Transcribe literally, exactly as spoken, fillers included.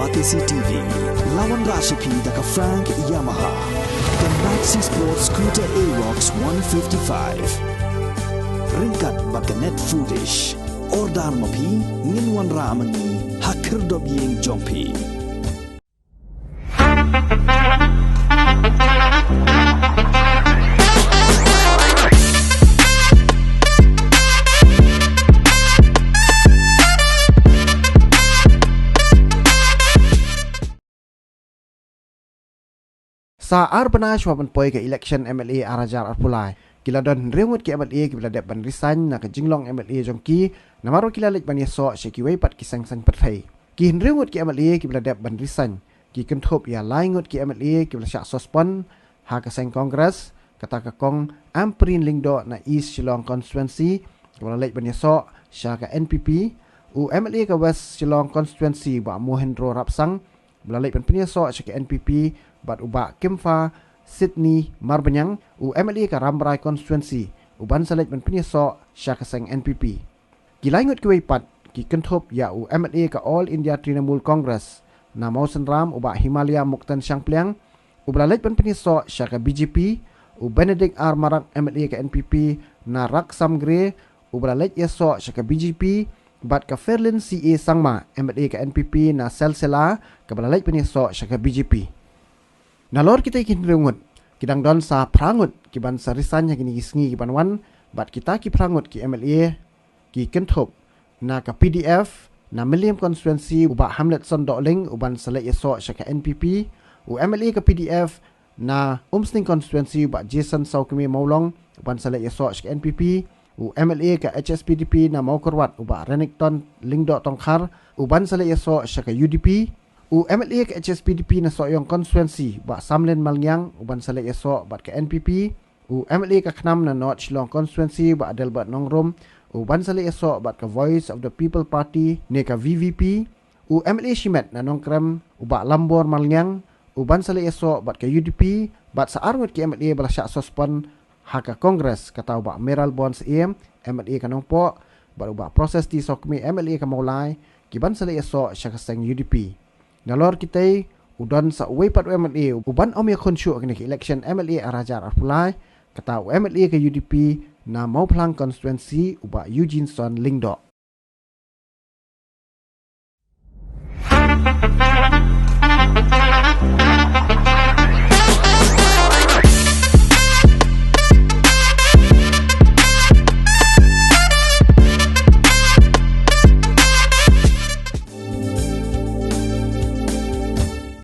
Batesi T V, la wanrah sha phi da ka Frank Yamaha, ka Maxi Sport Scooter Aerox one fifty-five. Ryngkat bad ka Net Foodish. Order ma phi, ngin wanrah ma ngi ha khyrdop ïing jong phi. Sa ar bnai shuwa ban poi ka election M L A ar hajar arphew lai, ki la don hynriew ngut ki M L A kiba la dep ban resign na ka jinglong M L A jong ki, namar ba ki la leit ban ïasoh sha kiwei pat ki seng saiñ pyrthei. Ki hynriew ngut ki M L A kiba la dep ban resign ki kynthup ïa lai ngut ki M L A kiba la shah suspend ha ka seng Congress, kata ka Kong Ampareen Lyngdoh na East Shillong Constituency, kaba la leit ban ïasoh sha ka N P P, u M L A ka West Shillong Constituency Bah Mohendro Rapsang, ba la leit ban pynïasoh sha ka N P P, bad u Bah Kempha Sydney Marbaniang, u M L A ka Rambrai Constituency, uban sa leit ban pynïasoh sha ka seng N P P. Ki lai ngut kiwei pat ki kynthup ïa u M L A ka All India Trinamool Congress na Mawsynram u Bah Himalaya Muktan Shangpliang, uba la leit ban pynïasoh sha ka B J P, u Benedict R Marak M L A ka N P P na Raksam Gre, uba la leit ïasoh sha ka B J P, bad ka Ferlin C A Sangma M L A ka N P P na Silsila, kaba la leit ban ïasoh sha ka B J P. Nalor kita ki hynriew ngut, ki dang don sa phra ngut kiban sa resign ha kine ki sngi kiban wan, bad kita ki phra ngut ki M L A ki kynthup na ka P D F na Mylliem Constituency u Bah Hamletson Dohling uban sa leit ïasoh sha ka N P P, u M L A ka P D F na Umsning Constituency u Bah Jason Sawkmie Mawlong uban sa leit ïasoh sha ka N P P, u M L A ka H S P D P na Mawkyrwat u Bah Renikton Lyngdoh Tongkhar uban sa leit ïasoh sha ka U D P, u M L A ka H S P D P na Sohiong Constituency Bah Samlin Malngiang uban sa leit ïasoh bad ka N P P, u M L A ka Khnam na North Shillong Constituency Bah Adelbert Nongrum uban sa leit ïasoh bad ka Voice of the People Party ne ka V V P, u M L A Shimet na Nongkrem u Bah Lambor Malngiang uban sa leit ïasoh bad ka U D P, bad sa ar ngut ki M L A ba la shah suspend ha ka Congress, kata u Bah Mayralborn Syiem M L A ka Nongpoh, bad u Bah Proses T Sawkmie M L A ka Mawlai, kiban sa leit ïasoh sha ka seng U D P. Nalor kitei u don sa uwei pat u M L A uban ym ïakhun shuh ha kine ki election M L A ar hajar arphew lai, kata u M L A ka U D P na Mawphlang Constituency u Bah Eugeneson Lyngdoh.